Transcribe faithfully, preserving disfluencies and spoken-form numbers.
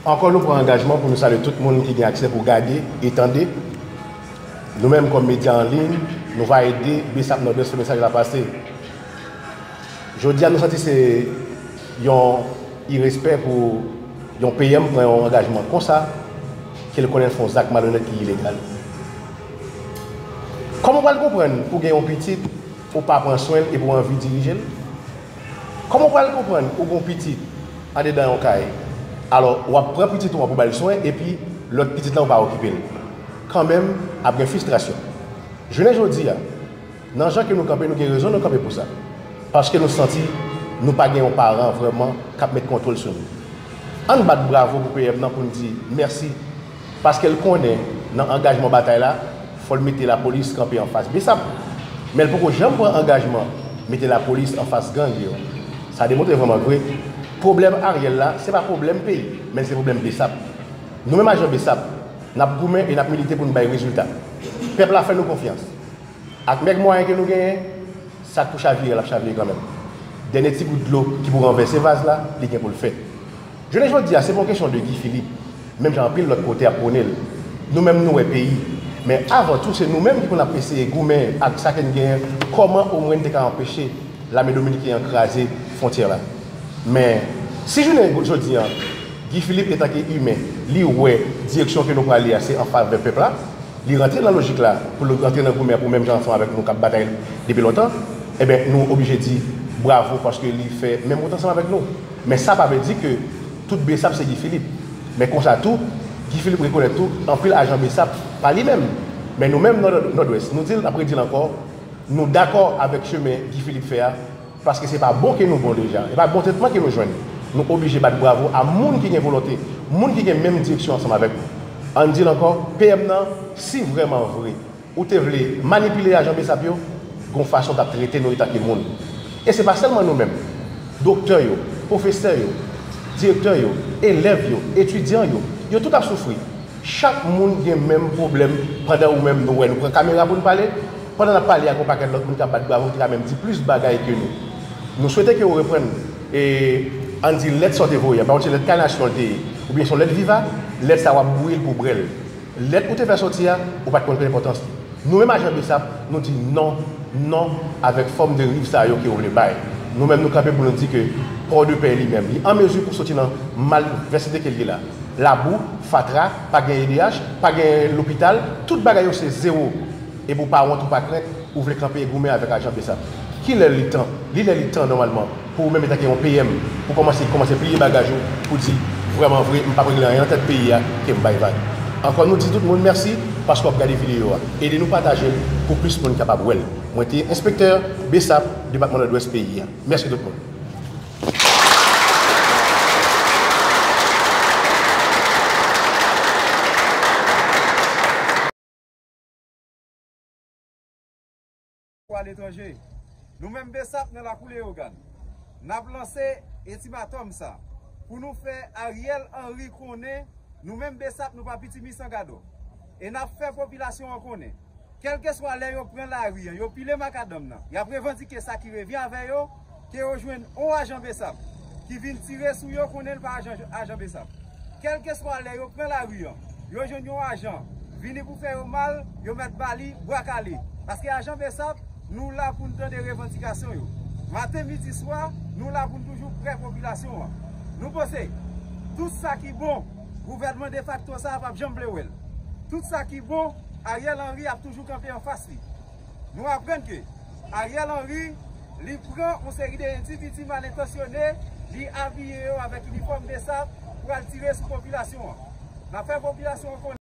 Ankò, nou pran angajman pou nou salye tout moun ki gen aksè pou gade e tande. Nou menm, kòm medya an liy, nou va ede BSAP Nòdwès fè mesaj la pase. Jodi a, nou santi se yon irespè pou yon P M pran yon angajman konsa, ke l konnen l fè yon zak malonèt ki ilegal. Kòman w pral konprann pou gen yon pitit, ou pa pran swen l epi w anvi dirije l? Kòman w pral konprann ou gen yon pitit andedan yon kay, alò, w ap pran pitit ou an pou ba l swen, epi lòt pitit lan ou pa okipe l? Kanmenm, ap gen fristrasyon. Jounen jodi a, nan jan ke nou kanpe, nou gen rezon nou kanpe pou sa. Paske nou santi nou pa gen yon paran vrèman k ap met kontwòl sou nou. Ann bat bravo pou P M nan pou n di mèsi, paske l konnen nan angajman batay la, fò l mete lapolis kanpe anfas BSAP. Men l poko janm pran angajman mete lapolis anfas gang yo. Sa demontre vrèman vre, pwoblèm Ariel la, se pa pwoblèm peyi, men se pwoblèm BSAP. Nou menm ajan BSAP, n ap goumen e n ap milite pou n bay rezilta. Pèp la fè nou konfyans. Ak mèg mwayen ke nou genyen, sa k pou chavire, l ap chavire kanmenm. Dènye ti gout dlo ki pou ranvèse vaz la, li gen pou l fèt. Jounen jodi a, se pa yon kesyon de Guy Philippe, menm jan anpil lòt kote ap pwone l. Nou menm, nou wè peyi. Men avan tou, se nou menm ki pou n ap eseye goumen ak sa ke n genyen, kòman omwen n te ka anpeche lame dominiken an kraze fwontyè la. Men, si jounen jodi a, Guy Philippe, etanke imen, li wè direksyon ke nou prale a, se an favè pèp la, li rantre nan lojik la pou l rantre nan goumen an pou menm jan ansanm avèk nou k ap batay depi lontan, enben, nou oblije di bravo paske li fè menm wout ansanm avèk nou. Men sa pa vle di ke tout BSAP se Guy Philippe. Men konsa tou, Guy Philippe rekonèt tou, anpil ajan BSAP pa li menm. Men nou menm nan Nòdwès, nou di l, n ap redi l ankò, nou dakò avèk chemen Guy Philippe fè a, paske se pa bon ke nou bon deja, se pa bon tretman ke nou jwenn. Nou oblije bat bravo a moun ki gen volonte, moun ki gen menm direksyon ansanm avèk nou. Ann di l ankò, P M nan, si vrèman vre ou te vle manipile ajan BSAP yo, gon fason w t ap trete nou etanke moun. E se pa sèlman nou menm. Doktè yo, pwofesè yo, direktè yo, elèv yo, etidyan yo, yo tout ap soufri. Chak moun gen menm pwoblèm, pandan ou menm nou wè, nou pran kamera pou n pale, pandan n ap pale a, gon pakèt lòt moun k ap bat bravo, ki ka menm di plis bagay ke nou. Nou swete ke w reprann, e, ann di lèt sa w te voye a, m pa konn si lèt kay nasyon l te ye, oubyen se yon lèt viva, lèt sa w ap bouyi l pou w bwè l. Lèt ou te fè soti a, ou pa t konn pran enpòtans li. Nou menm ajan BSAP, nou di non, non avèk fòm deriv sa yo ke yo vle bay. Nou menm nou kanpe pou nou di ke Pòdepè li menm, li an mezi pou soti nan malvèsite ke l ye la. Labou, fatra, pa gen E D H, pa gen lopital, tout bagay yo se zewo. Epi w pa wont, ou pa krent, ou vle kanpe e goumen avèk ajan BSAP. Kilè li tan? Li lè li tan nòmalman pou ou menm etanke yon P M, pou kòmanse, kòmanse pliye bagaj ou, pou di, vrèman vre, m p ap regle anyen nan tèt peyi a, ke m bay vag. Ankò, nou di tout moun mèsi paske w ap gade videyo a. Ede nou pataje l pou plis moun kapab wè l. Mwen te enspektè BSAP, Depatman Nòdwès peyi a. Mèsi tout moun. Pou aletranje. Nou menm BSAP nan lakou Leyogàn, n ap lanse etimatòm sa pou nou fè Ariel Henry konnen nou menm BSAP nou pa piti mi san gado. E n ap fè popilasyon an konnen, kèlkeswa lè yo pran lari an, yo pile makadanm nan, y ap revandike sa ki revyen avè yo, ke yo jwenn on ajan BSAP ki vin tire sou yo, konnen l pa ajan, ajan BSAP. Kèlkeswa lè yo pran lari an, yo jwenn yon ajan vini pou fè yo mal, yo mèt ba li bwa kale. Paske ajan BSAP, nou la pou n tande revandikasyon yo. Maten, midi, swa, nou la pou n toujou prè popilasyon an. Nou panse, tout sa ki bon, gouvènman defakto sa a p ap janm vle wè l. Tout sa ki bon, Ariel Henry ap toujou kanpe anfas li. Nou aprann ke Ariel Henry, li pran yon seri de endividi mal entansyone, li abiye yo avèk inifòm BSAP pou al tire sou popilasyon an. N ap fè popilasyon an konnen